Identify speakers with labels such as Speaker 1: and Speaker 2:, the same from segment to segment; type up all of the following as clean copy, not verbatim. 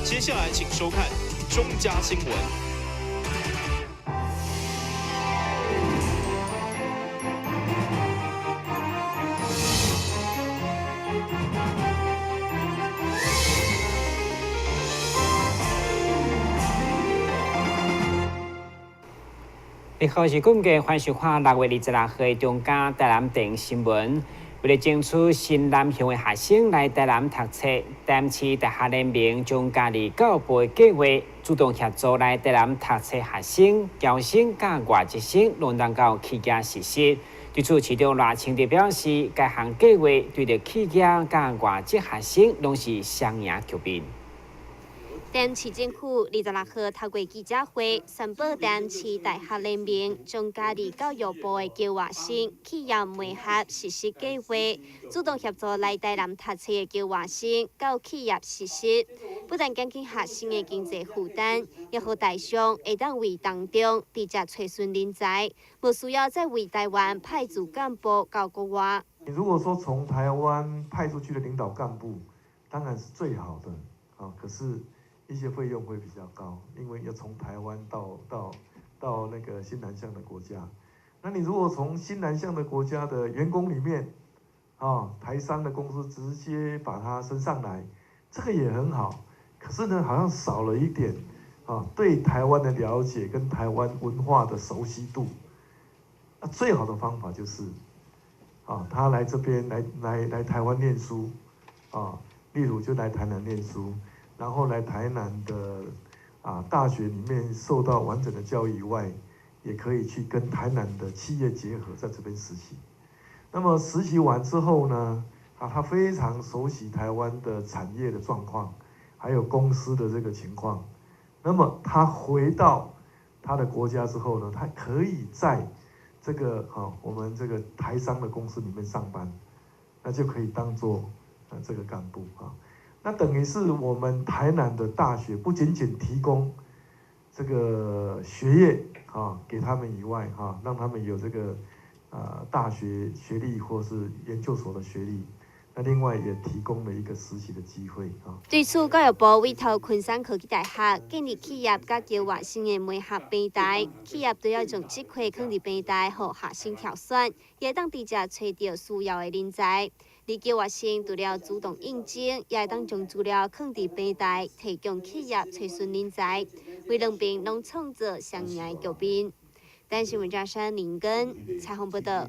Speaker 1: 接下來請收看中嘉新聞。
Speaker 2: 你好，是今日歡迎收看6月26號的中嘉台南電新聞。為了爭取新南向的學生來台南讀冊，台南市大學聯盟將家己教育部的計劃，主動協助來台南讀冊學生、僑生佮外籍生，攏能夠企業實習。對此，市長賴清德表示，該項計劃對著企業佮外籍學生攏是雙贏局面。
Speaker 3: 台南市政府26號透過記者會宣布，台南市大學聯盟將加入教育部的僑外生企業媒合實習計劃，主動協助來台南讀冊的僑外生到企業實習，不但減輕學生的經濟負擔，也予台商會當為當中直接揣尋人才，無需要再為台灣派駐幹部到國外。
Speaker 4: 你如果說從台灣派出去的領導幹部，當然是最好的啊，可是一些費用會比較高，因為要從台灣到那個新南向的國家。那你如果從新南向的國家的員工裡面，啊，台商的公司直接把他升上來，這個也很好。可是呢，好像少了一點啊，對台灣的了解跟台灣文化的熟悉度。那最好的方法就是，啊，他來這邊來台灣念書，啊，例如就來台南念書。然後來台南的大學裡面受到完整的教育以外，也可以去跟台南的企業結合，在這邊實習。那麼實習完之後呢，他非常熟悉台灣的產業的狀況，還有公司的這個情況。那麼他回到他的國家之後呢，他可以在這個我們這個台商的公司裡面上班，那就可以當做這個幹部啊。那等於是我們台南的大學不僅僅提供這個學業啊給他們以外，哈，讓他們有這個大學學歷或是研究所的學歷。那另外也提供了一個實習的機會啊。
Speaker 3: 對此，教育部委託昆山科技大學建立企業佮僑外生的媒合平台，企業都要將職缺放佇平台，予學生挑選，也會當直接揣著需要的人才。而僑外生除了主動應徵，也會當將資料放佇平台，提供企業揣尋人才，為兩邊攏創造雙贏的局面。台視新聞張林根採訪報導。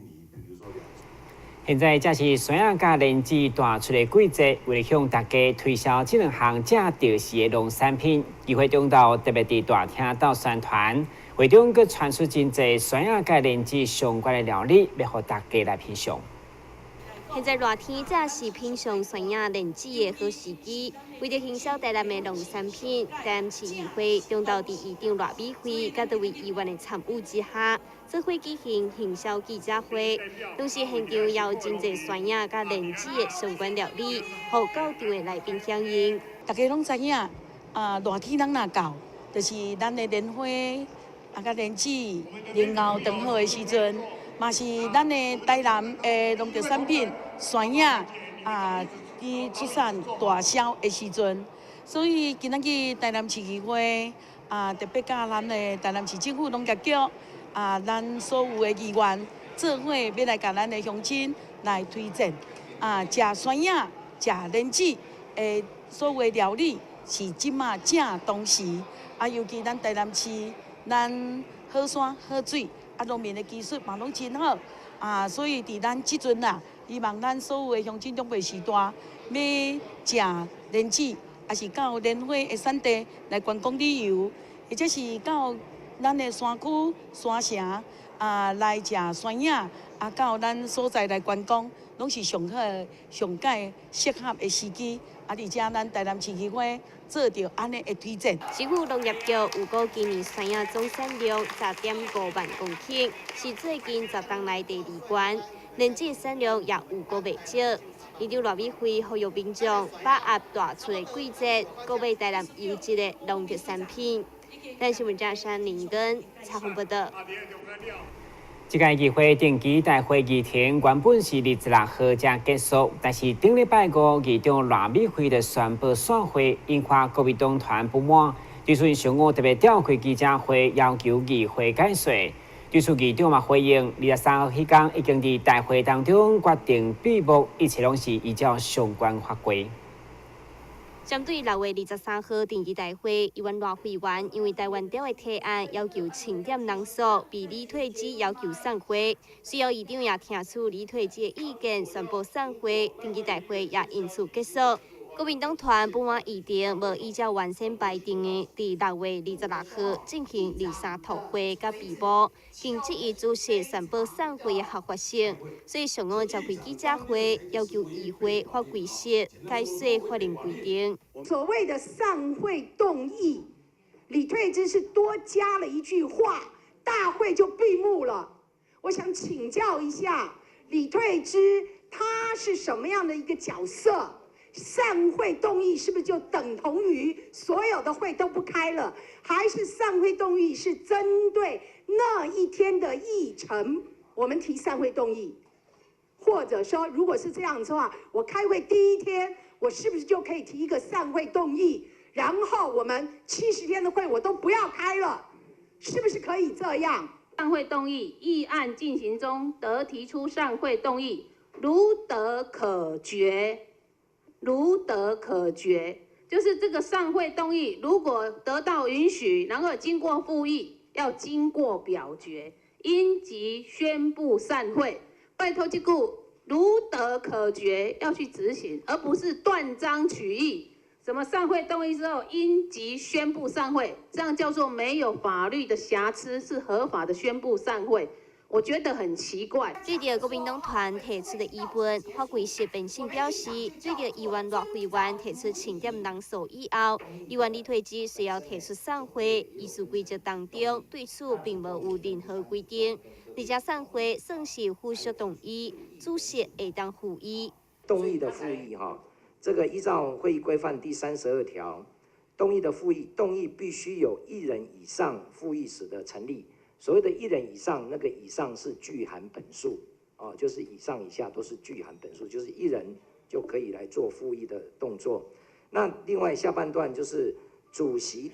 Speaker 2: 現在正是酸仔佮蓮子大出的季節，為了向大家推銷這兩項正著時的農產品，議會中晝特別佇大廳鬥宣傳，會中閣傳出真濟酸仔佮蓮子相關的料理，欲予大家來品嘗。
Speaker 3: 現在熱天正是品嘗酸仔蓮子的好時機。為著行銷台南的農產品，台南市議會中晝佇議長賴美惠佮多位議員的參與之下，做伙舉行行銷記者會。同時現場也有真濟酸仔佮蓮子的相關料理，予到場的來賓享用。
Speaker 5: 大家攏知影，啊，熱天人若到，就是咱的蓮花啊，佮蓮子然後長好的時陣。嘛是咱的台南的農特產品酸仔啊，佇出產大銷的時陣，所以今仔日台南市議會啊，特別佮咱的台南市政府農業局啊，咱所有的議員做伙欲來共咱的鄉親來推薦啊，食酸仔、食蓮子的所有的料理是這馬正當時啊，尤其咱台南市，咱好山好水。啊，農民的技術嘛攏真好啊，所以佇咱這陣啊，希望咱所有的鄉親長輩時代，欲食蓮子，抑是到蓮花的產地來觀光旅遊，或者是到咱的山區山城啊來食酸仔，啊到咱所在來觀光，攏是上好、上佳適合的時機。啊，而且咱台南市議會做著按呢的推薦。
Speaker 3: 市府農業局預估今年酸仔總產量10.5萬公頃，是最近10冬來第二懸。蓮子產量也預估袂少。議長賴美惠呼籲民眾把握大出的季節，購買台南優質的農特產品。台視新聞張山林根採訪報導。
Speaker 2: 這屆議會定期大會議程原本是26號才結束，但是頂禮拜五議長賴美惠就宣布散會，引發國民黨團不滿。對此，上午特別召開記者會，要求議會解說。對此，議長嘛回應，23號彼工已經佇大會當中決定閉幕，一切攏是依照相關法規。
Speaker 3: 針對6月23號定期大會，議員賴惠員因為台灣調的提案要求清點人數，被李退之要求散會。隨後議長也聽取李退之的意見，宣布散會，定期大會也因此結束。國民黨團不滿議程無依照原先排定的，佇6月26號進行二三特會佮閉幕，並質疑主席宣布散會的合法性，所以上午召開記者會，要求議會法規室解說法令規定。
Speaker 6: 所謂的散會動議，李退之是多加了一句話，大會就閉幕了。我想請教一下李退之，他是什麼樣的一個角色？散會動議是不是就等同於所有的會都不開了？還是散會動議是針對那一天的議程，我們提散會動議？或者說，如果是這樣子的話，我開會第一天，我是不是就可以提一個散會動議？然後我們70天的會我都不要開了，是不是可以這樣？
Speaker 7: 散會動議議案進行中，得提出散會動議，如得可決。如得可決，就是這個散會動議，如果得到允許，然後經過復議，要經過表決，應即宣布散會。拜託這句如得可決要去執行，而不是斷章取義。什麼散會動議之後應即宣布散會，這樣叫做沒有法律的瑕疵，是合法的宣布散會。我覺得很奇怪。
Speaker 3: 對著國民黨團提出的疑問，法規室編審表示，對著議員賴惠員提出清點人數以後，議員李退之需要提出散會，議事規則當中對此並無有任何規定。而且散會算是附屬動議，主席會當附議。
Speaker 8: 動議的附議哈，這個依照會議規範第32條，動議的附議，動議必須有一人以上附議始得成立。所謂的一人以上，那個以上是具含本數，哦，就是以上以下都是具含本數，就是一人就可以來做附議的動作。那另外下半段就是主席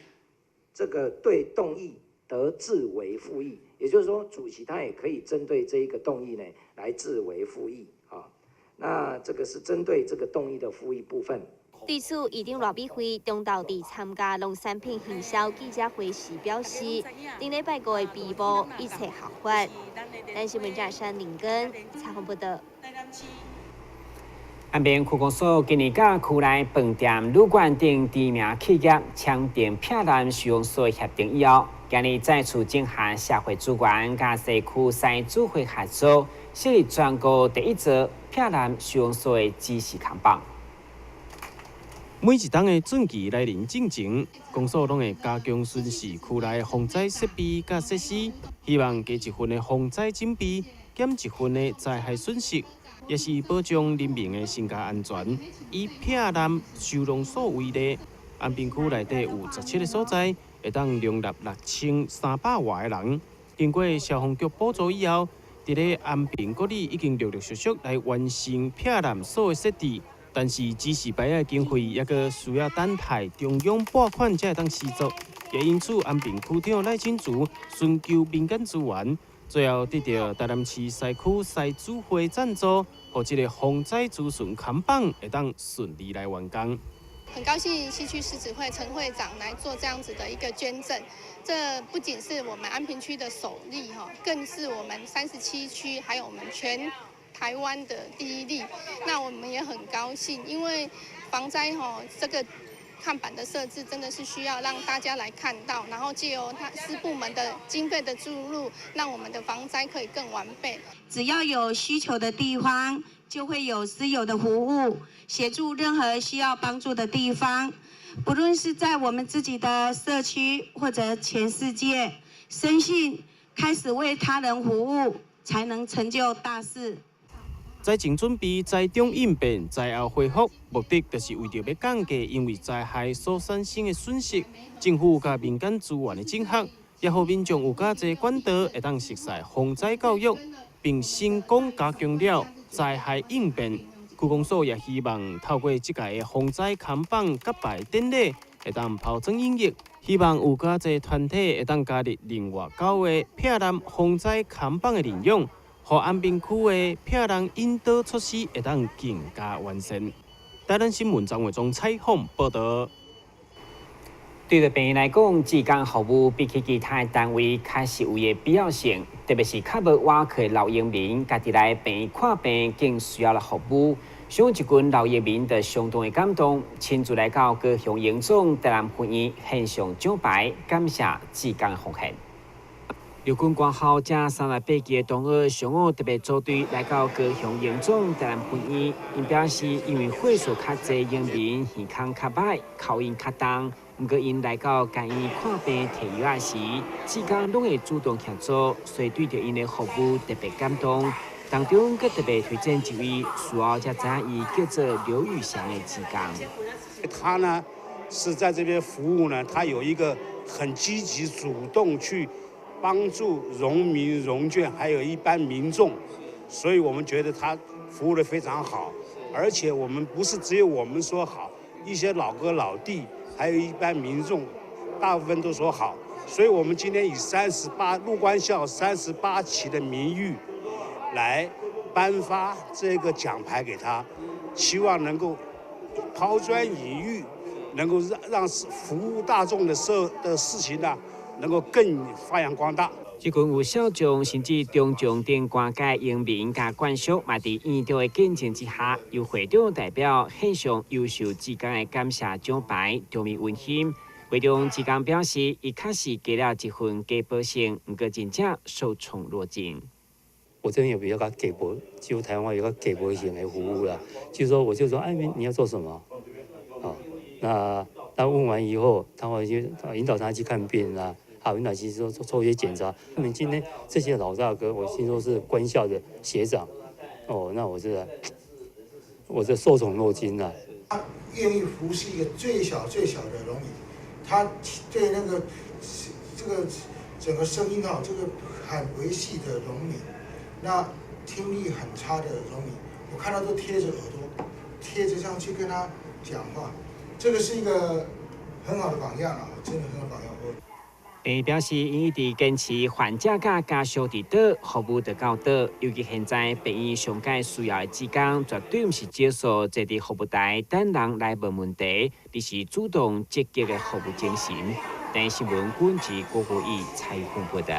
Speaker 8: 這個對動議得自為附議，也就是說主席他也可以針對這一個動議呢來自為附議啊。那這個是針對這個動議的附議部分。
Speaker 3: 對此，議長賴美惠中晝佇參加農產品行銷記者會時表示，頂禮拜五的閉幕一切合法。台新聞記者林根採訪報道。
Speaker 2: 安平區公所今年佮區內飯店、旅館等知名企業簽訂避難收容所協定以後，今日再次整合社會資源，佮西區獅子會合作，設立全國第一座避難收容所的指示看板。
Speaker 9: 每一冬的汛期來臨進前，公所攏會加強巡視區內防災設備佮設施，希望加一份的防災準備，減一份的災害損失，也是保障人民的身家安全。以避難收容所為例，安平區內底有17個所在，會當容納6300外个人。經過消防局補助以後，佇咧安平國里已經陸陸續續來完成避難所的設置。但是指示牌的經費猶閣需要等待中央撥款才會當施作，也因此安平區長賴清竹尋求民間資源，最後得著台南市西區獅子會贊助，予這个防災資訊看板會當順利來完工。
Speaker 10: 很高興西區獅子會陳會長來做這樣子的一個捐贈，這不僅是我們安平區的首例哈，更是我們37區還有我們全台灣的第一例。那我們也很高興，因為防災吼這個看板的設置真的是需要讓大家來看到，然後借由他私部門的經費的注入，讓我們的防災可以更完備。
Speaker 11: 只要有需求的地方，就會有獅友的服務，協助任何需要幫助的地方，不論是在我們自己的社區或者全世界，深信開始為他人服務，才能成就大事。
Speaker 9: 災前準備、災中應變、災後恢復，目的就是為著欲降低因為災害所產生的損失。政府佮民間資源的整合，也予民眾有較濟管道會當熟悉防災教育，並成功加強了災害應變。區公所也希望透過這屆的防災扛棒揭牌典禮，會當拋磚引玉，希望有較濟團體會當加入另外九个避難防災扛棒的認養，予安平區的避難引導措施會當更加完善。台南新聞張偉忠採訪報導。
Speaker 2: 對著病院來講，志工服務比起其他單位確實有伊的必要性，特別是較無倚靠的老移民，家己來病院看病更需要來服務。像一群老移民就相當的感動，親自來到高雄榮總台南分院獻上獎牌，感謝志工的奉獻。陸軍官校這38期的同學上午特別組隊來到高雄榮總台南分院，𪜶表示因為歲數較濟，移民耳孔較䆀，口音較重。毋過，𪜶來到醫院看病提藥仔時，志工攏會主動協助，所以對著𪜶的服務特別感動。當中，閣特別推薦一位事後才知影伊叫做劉玉祥的志工。
Speaker 12: 他呢是在這邊服務呢，他有一個很積極主動去幫助榮民榮眷，還有一般民眾，所以我們覺得他服務得非常好。而且我們不是只有我們說好，一些老哥老弟，還有一般民眾，大部分都說好，所以我們今天以38陸官校38期的名譽，來頒發這個獎牌給他，希望能夠拋磚引玉，能夠讓服務大眾的事情呢，能夠更發揚光大。
Speaker 2: 這群有小將甚至中將等官階移民佮眷屬，嘛佇院長的見證之下，由會長代表獻上優秀志工的感謝獎牌，場面溫馨。會中志工表示，伊確實給了一份加報信，毋過真正受寵若驚。
Speaker 13: 我這邊有比較給薄，就台灣有個給薄型的服務啦，就是說，我就說，哎，你要做什麼？啊，那問完以後，他會去引導他去看病啦。好，引導其實說做一些檢查。他們今天這些老大哥，我聽說是官校的學長，哦，那我這受寵若驚啊。
Speaker 14: 他願意服侍一個最小最小的農民，他對那個這個整個聲音哈，這個很維繫的農民，那聽力很差的農民，我看到都貼着耳朵，貼着上去跟他講話，這個是一個很好的榜樣啊，真的很好榜樣。
Speaker 2: 病院表示，𪜶一直堅持患者佮家屬佇佗，服務就到佗。尤其現在病院上蓋需要的志工，絕對毋是少數坐佇服務台等人來問問題，而是主動積極的服務精神。台視新聞軍事郭國義採訪報導。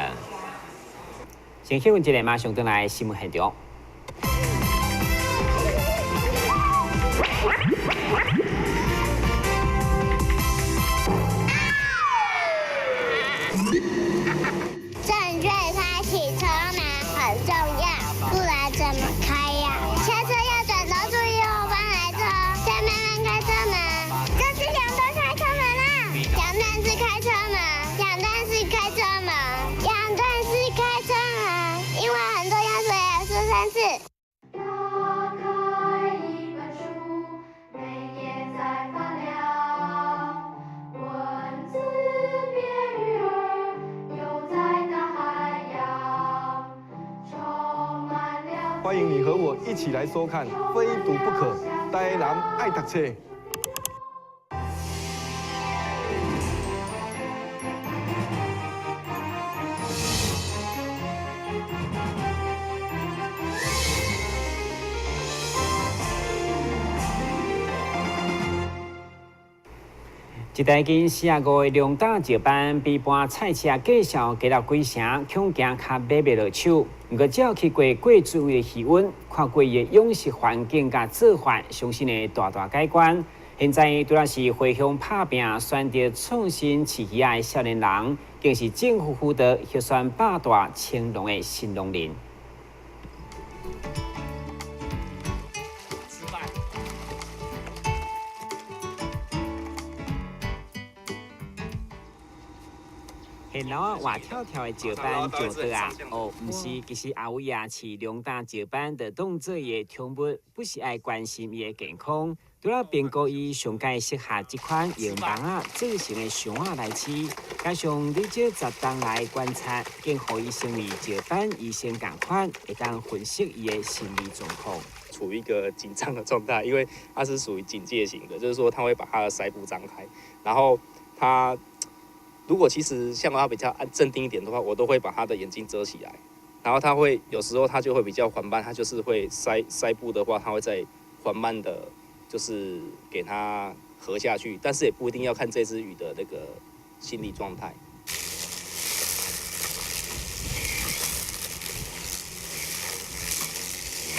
Speaker 2: 先休困一下，馬上轉來新聞現場。
Speaker 15: 正確開啟車門很重要，不然怎麼開呀？下車要轉頭注意後方來車，再慢慢開車門。這是兩段開車門啦，兩段式開車門，兩段式開車門，兩段式開車門，因為很重要，所以要說三次。
Speaker 16: 打開一本書，每頁在發亮，文字變魚兒，游在大海洋，充滿了。
Speaker 4: 歡迎你和我一起來收看《非讀不可》，台南愛讀冊。
Speaker 2: 一台近45個龍膽石斑，比般菜市仔價數加了幾成，恐驚較買袂落手。毋過只要去過過水位的魚塭，看過伊的養殖環境佮做法，相信會大大改觀。現在除了是回鄉拍拚，選擇創新飼魚仔的少年人，更是政府輔導核選百大青農的新農人。現老啊活跳跳的石斑上桌啊！哦，毋是，其實阿偉啊飼龍膽石斑，就當做伊的寵物，不是愛關心伊的健康。除了評估伊上蓋適合這款用網仔做成的箱仔來飼，加上累積10冬來觀察，更予伊成為石斑醫生仝款，會當分析伊的心理狀況。
Speaker 17: 處於一個緊張的狀態，因為它是屬於警戒型的，就是說它會把它的鰓部張開，然後它如果其實像它比較安鎮定一點的話，我都會把它的眼睛遮起來，然後它會有時候它就會比較緩慢，它就是會鰓部的話，它會再緩慢的，就是給它合下去，但是也不一定要看這隻魚的那個心理狀態。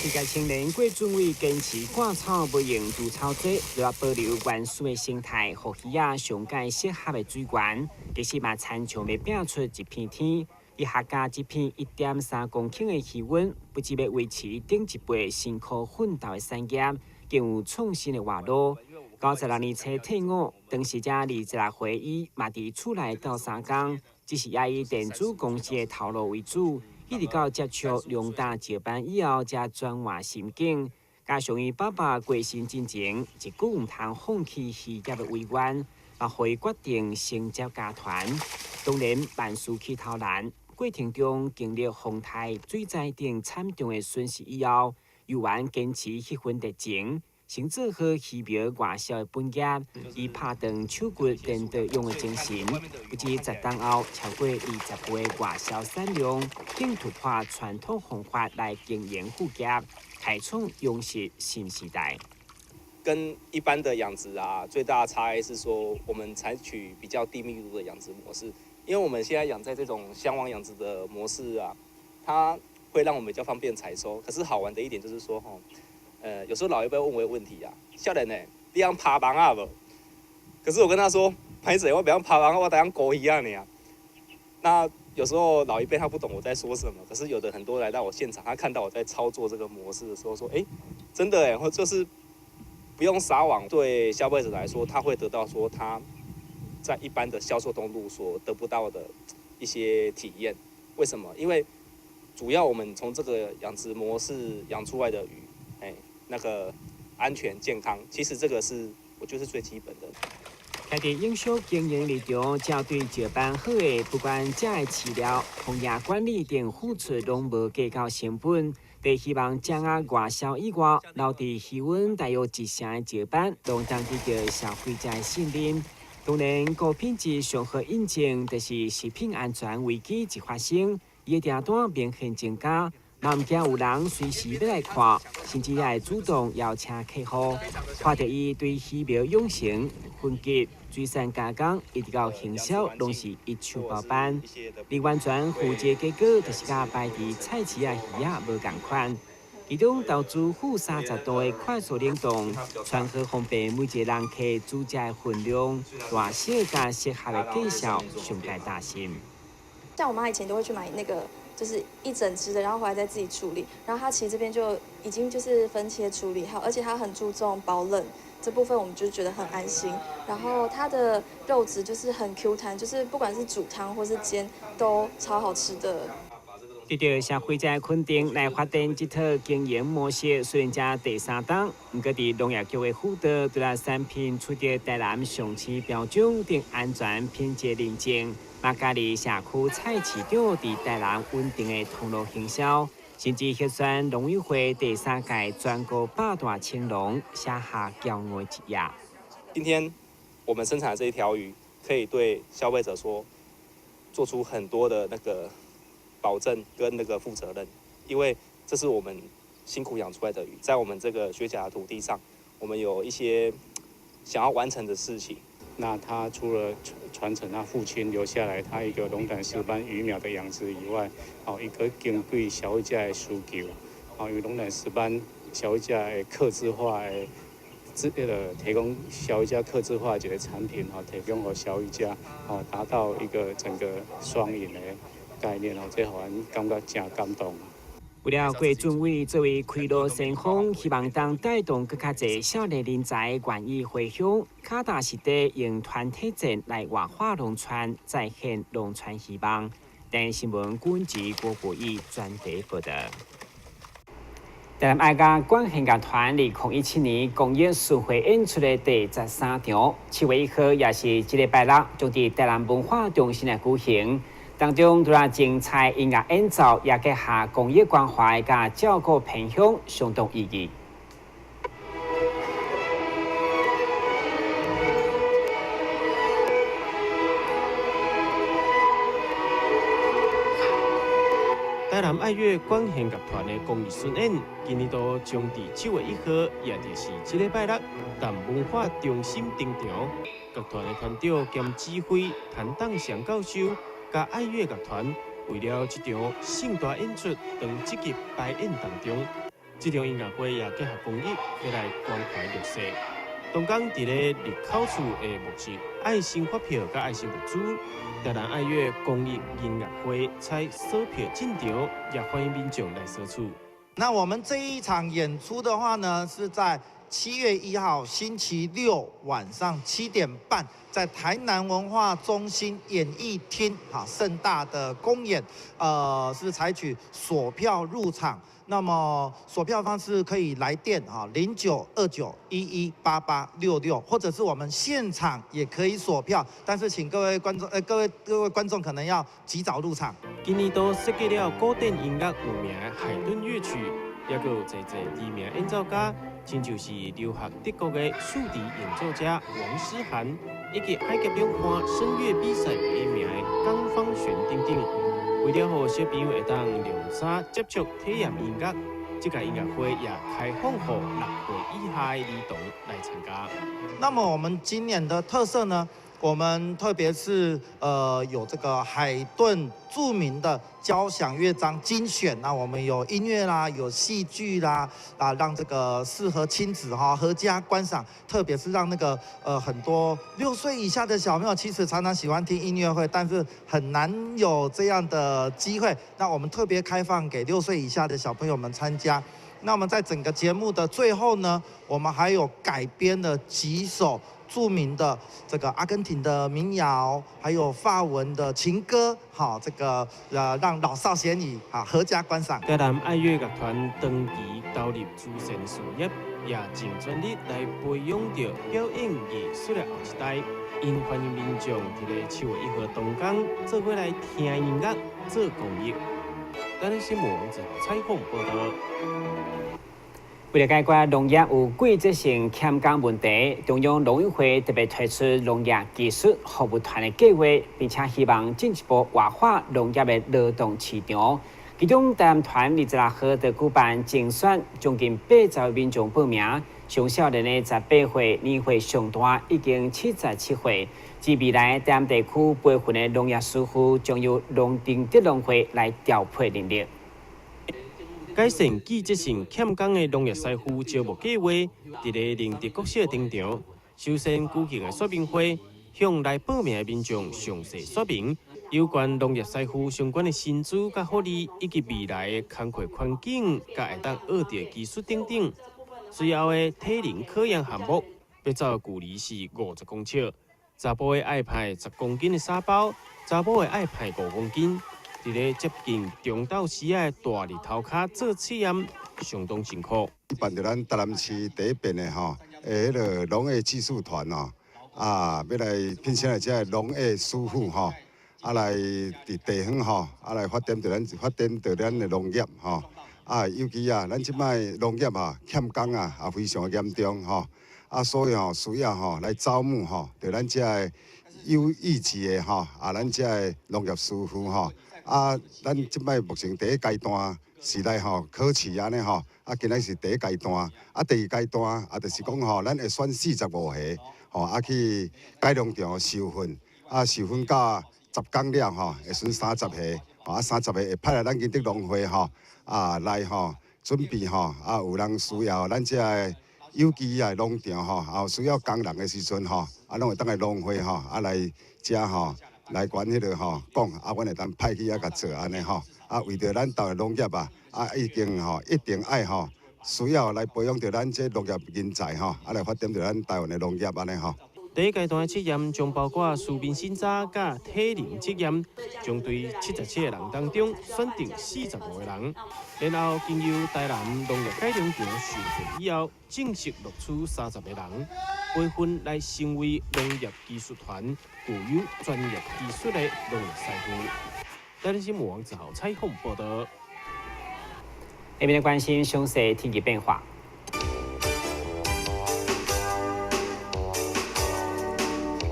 Speaker 2: 這個青年郭俊偉堅持割草無用除草劑，來保留原始的生態，予魚仔上蓋適合的水源。其實嘛，親像欲拼出一片天。伊客家這片1.3公頃的魚塭，不只欲維持頂一輩辛苦奮鬥的產業，更有創新的活路。96年初退伍，當時才26歲，伊嘛佇厝內鬥相共，只是也以電子公司的頭路為主。一直到接觸龍膽石斑以後，才轉換心境。加上伊爸爸過身進前，一句毋通放棄漁業的遺願，嘛予伊決定承接家傳。當然萬事起頭難，過程中經歷風颱、水災等慘重的損失以後，猶原堅持彼份熱情，先做好魚苗外銷的本業，以拍斷手骨顛倒勇的精神，不止10冬後超過20倍外銷產量，更突破傳統方法來經營副業，開創養殖新時代。
Speaker 17: 跟一般的養殖啊，最大的差異是說，我們採取比較低密度的養殖模式，因為我們現在養在這種箱網養殖的模式啊，它會讓我們比較方便採收。可是好玩的一點就是說，吼，有時候老一輩問我一個問題啊，少年的，你曉拋網仔無？可是我跟他說，歹勢，我袂曉拋網，我知影沽魚仔爾。那有時候老一輩他不懂我在說什麼，可是有的很多來到我現場，他看到我在操作這個模式的時候，說，欸，真的欸，我就是不用撒網，對消費者來說，他會得到說他在一般的銷售通路所得不到的一些體驗。為什麼？因為主要我們從這個養殖模式養出來的魚，欸，那個安全健康，其實這個是我覺得是最基本的。
Speaker 2: 徛佇永續經營立場，才對石斑好的，不管食的飼料、防疫管理等付出，攏無計較成本。佇希望將仔外銷以外，留佇魚塭大約一成的石斑，攏當得到消費者的信任。當然，高品質上好印證，就是食品安全危機一發生，伊的訂單明顯增加。嘛毋驚有人隨時欲來看，甚至也會主動邀請客戶。看著伊對魚苗養成、分級、水產加工，一直到行銷，攏是一手包辦。而完全負責結果，就是佮擺佇菜市仔魚仔無仝款。其中投資負30度的快速冷凍，傳好方便每一個人客煮食的分量、大小佮適合的介紹，上蓋擔心。
Speaker 18: 像我媽以前都會去買那個。就是一整隻的，然後回來再自己處理。然後他其實這邊就已經就是分切處理好，而且他很注重保冷這部分，我們就覺得很安心。然後它的肉質就是很 Q 彈，就是不管是煮湯或是煎都超好吃的。
Speaker 2: 得到消費者肯定，來發展這套經營模式，雖然才第三冬，毋過佇農業局的輔導，對咱產品取得台南上市標準等安全品質認證，嘛加入社區菜市場佇台南穩定的通路行銷，甚至獲選農委會第三屆全國百大青農，寫下驕傲一頁。
Speaker 17: 今天我們生產的這一條魚，可以對消費者說，做出很多的那個保證跟那個負責任，因為這是我們辛苦養出來的魚，在我們這個學甲的土地上，我們有一些想要完成的事情。
Speaker 19: 那他除了傳承他父親留下來他一個龍膽石斑魚苗的養殖以外，哦，伊閣根據消費者的需求，哦，因為龍膽石斑消費者的客製化的，這個提供消費者客製化的一個產品，哦，提供予消費者，哦，達到一個整個雙贏的概念，哦，這予阮感覺誠感動。
Speaker 2: 為了郭俊偉作為開路先鋒，希望當帶動閣較濟少年人才願意回鄉，跤踏實地用團體戰來活化農村，再現農村希望。台視新聞郭志郭國義專題報導。台南愛樂管弦樂團2017年公益巡迴演出的第13場，7月1號，也是這禮拜六，將佇台南文化中心來舉行。當中除了精彩音樂演奏，也結合公益關懷佮照顧偏鄉，相當意義。
Speaker 9: 台南愛樂管弦樂團的公益巡演，今年度將佇7月1號，也就是這禮拜六，佇文化中心登場。樂團的團長兼指揮譚當祥教授，佮愛樂樂團為了這場盛大演出，當積極排演當中。這場音樂會也結合公益，欲來關懷弱勢。當天佇咧入口處會募集愛心發票佮愛心物資。台南愛樂公益音樂會採索票進場，也歡迎民眾來索取。
Speaker 20: 那我們這一場演出的話呢，是在7月1號星期六晚上7點半，在台南文化中心演藝廳，哈，盛大的公演，是採取索票入場。那麼索票方式可以來電啊，0929118866，或者是我們現場也可以索票，但是請各位觀眾，各位觀眾可能要及早入場。
Speaker 9: 今年度設計了古典音樂有名的海頓樂曲，也閣有濟濟知名演奏家，親像是留學德國的豎笛演奏家王詩涵，以及海峽兩岸聲樂比賽第一名的江芳璇等等。為了予小朋友會當量早接觸體驗音樂，這個音樂會也開放予6歲以下的兒童來參加。
Speaker 20: 那麼我們今年的特色呢？我們特別是有這個海頓著名的交響樂章精選，那我們有音樂啦，有戲劇啦，啊，讓這個適合親子哈合家觀賞，特別是讓那個很多6歲以下的小朋友，其實常常喜歡聽音樂會，但是很難有這樣的機會。那我們特別開放給6歲以下的小朋友們參加。那麼在整個節目的最後呢，我們還有改編了幾首著名的這個阿根廷的民謠，還有法文的情歌，好，這個讓老少咸宜啊，合家觀賞。
Speaker 9: 台南愛樂樂團長期投入慈善事業，也盡全力來培養著表演藝術的後一代。𪜶歡迎民眾佇咧7月1號當天做伙來聽音樂、做公益。台視新聞王子豪採訪報導。
Speaker 2: 為了解決農業有季節性欠工問題，中央農委會特別推出農業技術服務團的計劃，並且希望進一步活化農業的勞動市場。其中，台南團26號就舉辦甄選，將近80位民眾報名，上少年的18歲，年歲上大已經77歲。至未來，台南地區培訓的農業師傅將由寧德農會來調配人力。
Speaker 9: 改善季節性欠工的農業師傅招募計劃，佇咧寧德國小登場。首先舉行的說明會，向來報名的民眾詳細說明有關農業師傅相關的薪資佮福利，以及未來的工課環境，佮會當學著技術等等。隨後的體能考驗項目，欲走的距離是50公尺，查埔的愛攀10公斤的沙包，查某的愛攀5公斤。佇咧接近中晝時的大日頭跤做試驗，相當辛苦。
Speaker 21: 辦著咱台南市第一遍的吼，彼个農業技術團哦，啊，欲來聘請來這个農業師傅吼，啊來佇地方吼，啊來發展著咱發展著咱的農業吼，啊尤其啊，咱這擺農業啊欠工啊，也非常的嚴重吼，啊所以吼需要吼來招募吼，著咱這个有意志的吼，啊咱這个農業師傅吼。啊，咱這擺目前第一階段是來吼考試按呢吼，啊，今仔是第一階段，啊，第二階段啊，就是講吼，咱會選45個，吼，啊去改良場受訓，啊，受訓到10工了吼，會選30個，吼，啊，30個會派來咱寧德農會吼，啊，來吼準備吼，啊，有人需要咱這个有機的農場吼，啊，有需要工人的時陣吼，啊，攏會當來農會吼，啊來遮吼。來管彼个吼講，啊，阮會當派去遐共做按呢吼。啊，為著咱台灣農業啊，啊，已經吼一定愛吼需要來培養著咱這農業人才吼，啊來發展著咱台灣的農業按呢吼。
Speaker 9: 第一階段的測驗將包括書面審查佮體能測驗，將對77個人當中選定45個人，然後經由台南農業改良場授課以後，正式錄取30個人，培訓來成為農業技術團具有專業技術的農業師傅。台南新聞王子豪採訪報導。
Speaker 2: 下面來關心詳細天氣變化。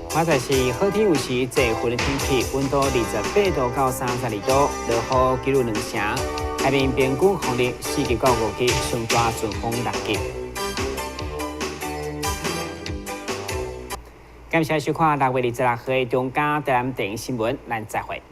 Speaker 2: 現在是好天有時濟雲的天氣，溫度28度到32度，落雨幾率2成。海面平均風力4級到5級，上大陣風6級。感謝收看6月26號的中嘉台南電視新聞，咱再會。